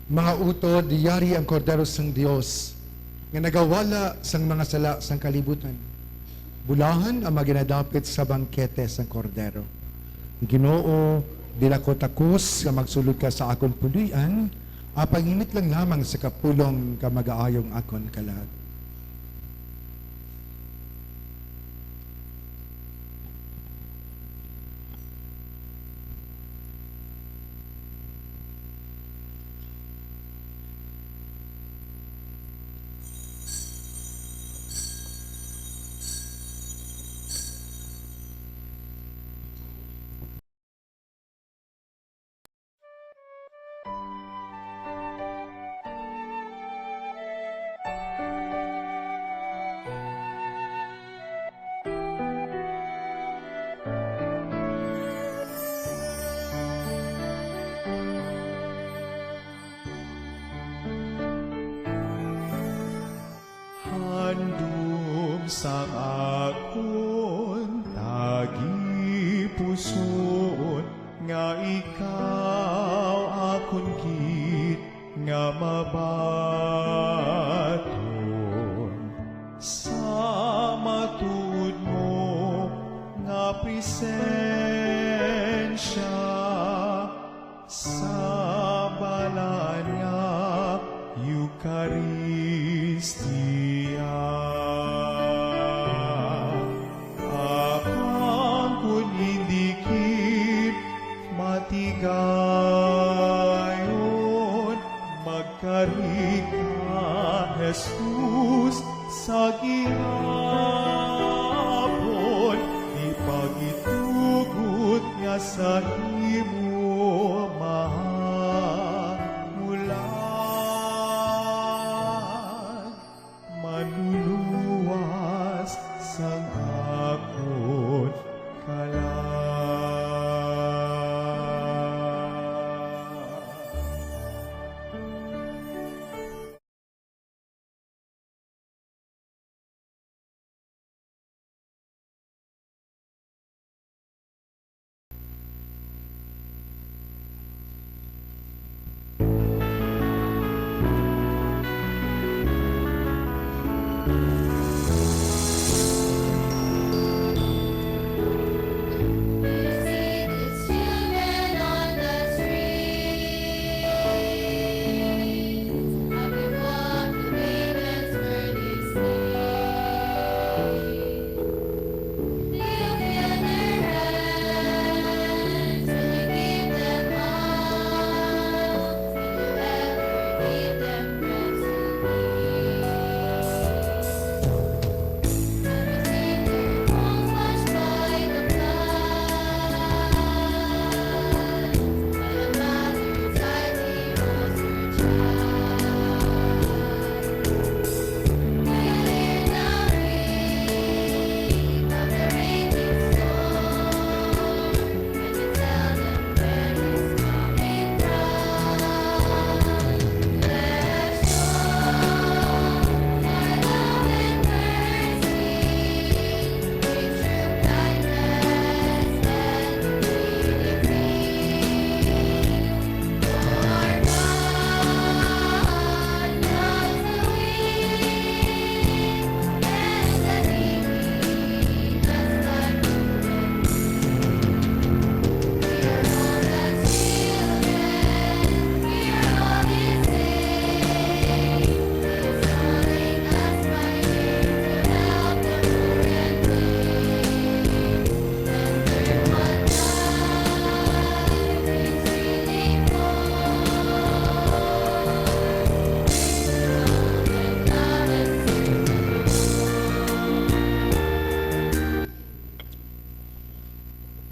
Mga utod, yari ang Kordero sang Dios nga nagawala sang mga sala sang kalibutan. Bulahan ang mga ginadapit sa bangkete sang Kordero. Ginoo, dili ako takos nga magsulod ka sa akon puloy-an, apang himit lang lamang sa kapulong ka magaayong akon kalag. Handom sang akon tagipusoon nga ikaw akon gid nga mabaton sa matuod mo nga presensya. Sa balaan nga Eukaristia, apang kon indi gid matigayon, magkari ka, Jesus, sa gihapon, ipagitugot nga sa imo mahamulan, manluluwas sang akon kalag.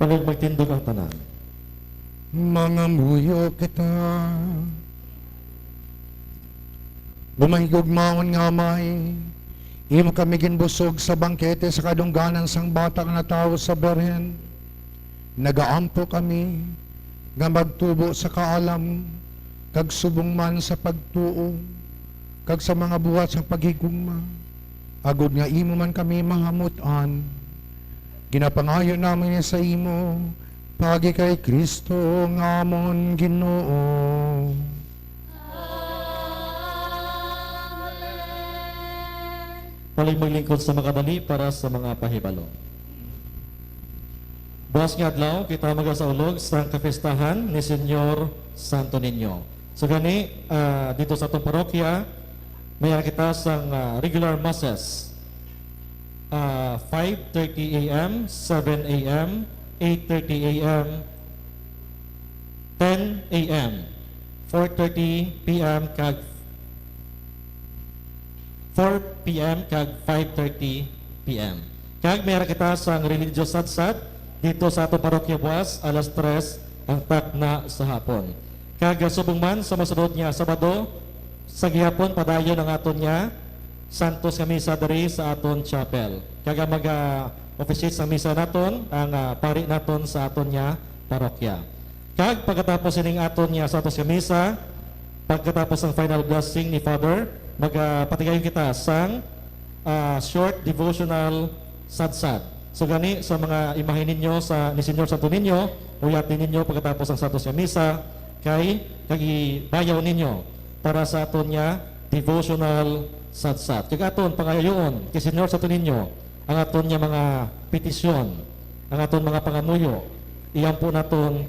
Palihog magtindog ang tanan. Mangamuyo kita. Gumahigugmaon nga Amay, imo kami ginbusog sa bangkete sa kadungganan sang bata nga natawo sa Birhen. Nagaampo kami nga magtubo sa kaalam kag subong man sa pagtuo kag sa mga buhat sang paghigugma, agod nga imo man kami mahamut-an. Ginapangayo namin ini sa imo, paagi kay Cristo nga amon Ginoo. Palihog maglingkod sa makadali para sa mga pahibalo. Buas nga adlaw, kita magasaulog sa kapistahan ni Señor Santo Niño. So gani, ah, dito sa atong parokya, may kita sang, ah, regular masses. Ah, five thirty A M, seven A M, eight thirty A M, ten A M, four thirty P M, kag four P M kag five thirty P M. Kag may ara kita sang religious sadsad dito sa aton parokya buas, alas tres ang takna sa hapon. Kag, ah, subong man sa masunod nga Sabado, sa gihapon padayon ang aton nga Santos nga Misa diri sa aton chapel. Kag ang mag, ah, officiate sa misa naton, ang, ah, pari naton sa aton nga parokya. Kag pagkatapos ining aton nga Santos nga Misa, pagkatapos ang final blessing ni Father, magapatigayon kita sang, ah, short devotional sadsad. So gani, sa mga imahin ninyo sa ni Señor Santo Niño, uyati ninyo pagkatapos ang Santos nga Misa, kay kag ibayaw ninyo para sa aton nga devotional sadsad. Kag aton pangayoon kay Señor Santo Niño ang aton nga mga petisyon, ang aton mga pangamuyo, iampo naton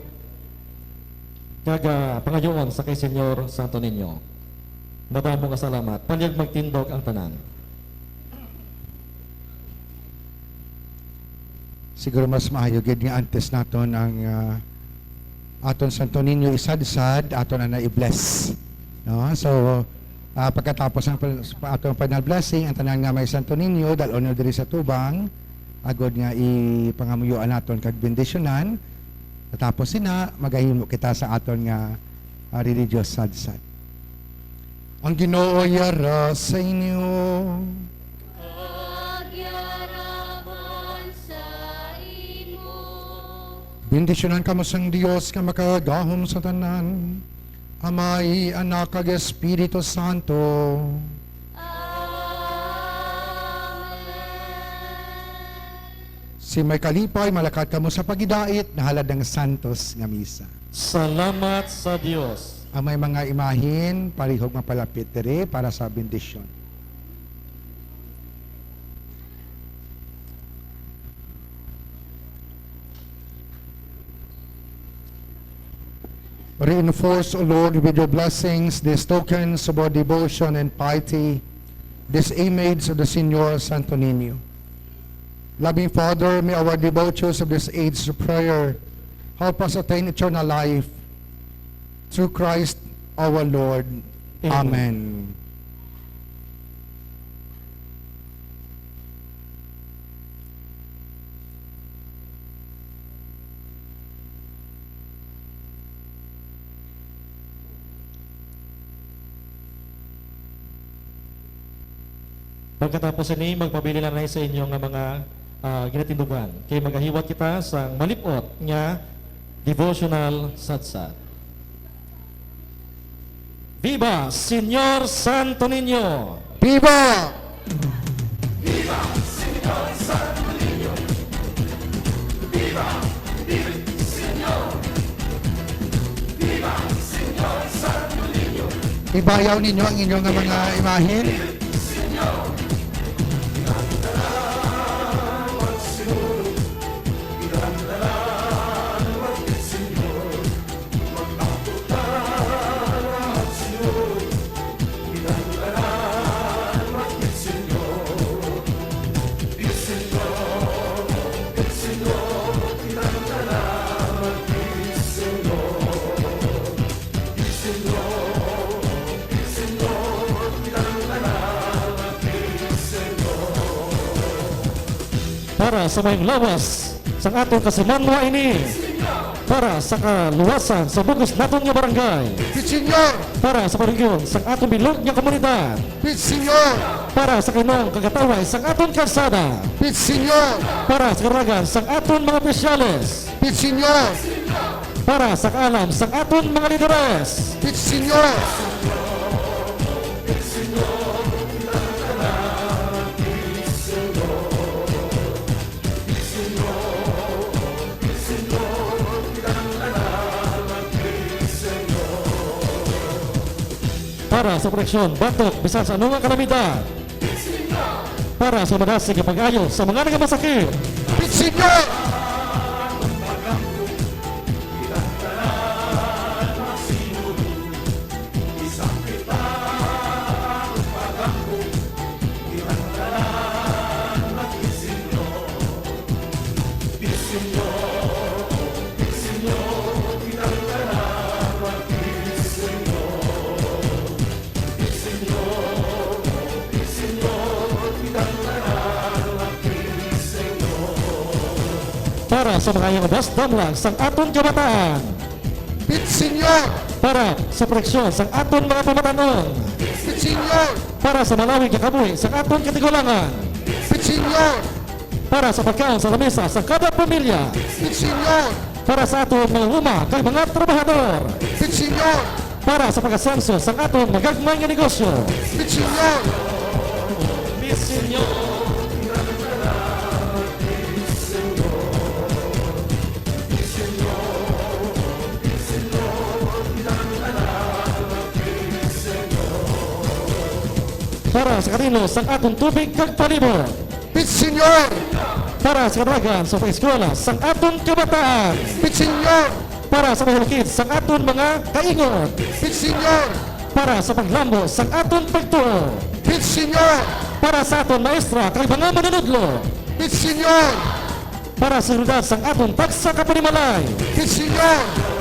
kag, ah, pangayoon sa kay Señor Santo Niño. Madamo nga salamat. Palihog magtindog ang tanan. Siguro mas maayo gid nga antes naton ang, ah, aton Santo Niño isadsad, aton na i-bless. No? So, ah, pagkatapos ang pal-, aton final blessing, ang tanan nga may Santo Niño, dal-on nyo diri sa tubang, agod nga ipangamuyoan naton kag bendisyonan. Tapos sina, magahimo kita sa aton nga, ah, religious sadsad. Ang Ginoo yara sa inyo. Kag yara man sa imo. Bendisyonan kamo sang Dios nga makagagahom sa tanan, Amay, Anak, kag Espiritu Santo. Amen. Sing may kalipay, malakat kamo sa paghidait, nahalad ang santos nga misa. Salamat sa Dios. Ang may mga imahin, palihog mapalapit diri para sa bendisyon. Reinforce, O Lord, with your blessings these tokens of our devotion and piety, this image of the Señor Santo Niño. Loving Father, may our devotees of this age of prayer help us attain eternal life through Christ our Lord. Amen. Amen. Pagkatapos ini, magpabilin lang sa inyo nga mga, ah, ginatindugan. Kay magahiwat kita sang malip-ot nga devotional sadsad. Viva Señor Santo Niño! Viva! Viva Señor Santo Niño! Viva! Viva Señor! Viva Señor Santo Niño! Ibayaw ninyo ang inyong mga imahen. Para sa mayong lawas, sang aton kasimanwa ini, para sa kaluwasan sa bug-os naton nga barangay, Pit Senyor! Para sa parigyon sang aton bilog nga komunidad, Pit Senyor! Para sa kainong kagataway sang aton kalsada, Pit Senyor! Para sa karagan sang aton mga opisyales, Pit Senyor! Para sa kaalam sang aton mga lideres, Pit Senyor! Para sa proteksyon batok bisan sa ano nga kalamidad. Para sa madasig nga pag-ayo sa mga nagamasakit. Pit Senyor! Para sa mga iyang ubos, damlag sang aton kabataan. Pit Senyor! Para sa proteksyon sang aton mga pamatanon. Pit Senyor! Para sa malawig nga kabuhi sang aton katigulangan. Pit Senyor! Para sa pagkaon sa lamesa sa kada pamilya. Pit Senyor! Para sa aton mga huma kag mga trabahador. Pit Senyor! Para sa pag-asenso sang aton magagmay nga negosyo. Pit Senyor! Pit Senyor! Para sa kalinos sang aton tubig kag palibot. Pit Senyor! Para sa kadalagan sa pag-eskwela sang aton kabataan. Pit Senyor! Para sa paghalukid sang aton mga kaingot. Pit Senyor! Para sa paglambo sang aton pagtuo. Pit Senyor! Para sa aton maestra kag mga manunodlo. Pit Senyor! Para sa seguridad sang aton tagsa ka panimalay. Pit Senyor!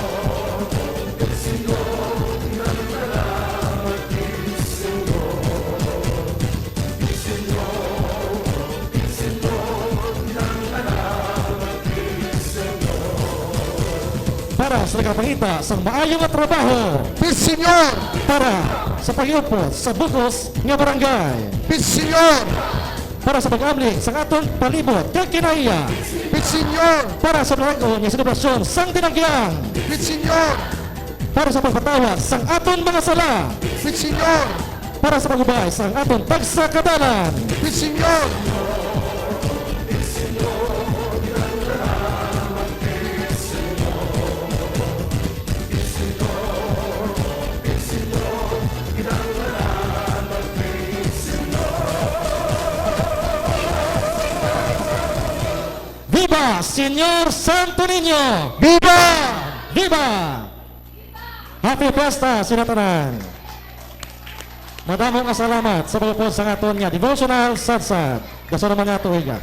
Para sa nagapangita sang maayo nga trabaho. Pit Senyor! Para sa pag-iupod sa bug-os nga barangay. Pit Senyor! Para sa pag-amli sang aton palibot kag kinaiya. Pit Senyor! Para sa malag-on nga selebrasyon sang Dinagyang. Pit Senyor! Para sa pagpatawad sang aton mga sala. Pit Senyor! Para sa pagubay sang aton tagsa ka dalan. Pit Senyor! Viva Señor Santo Niño! Viva! Viva! Happy Fiesta sa tanan! Madamo nga salamat sa pagupod sa aton nga devotional sadsad. Dason naman nga tuiga.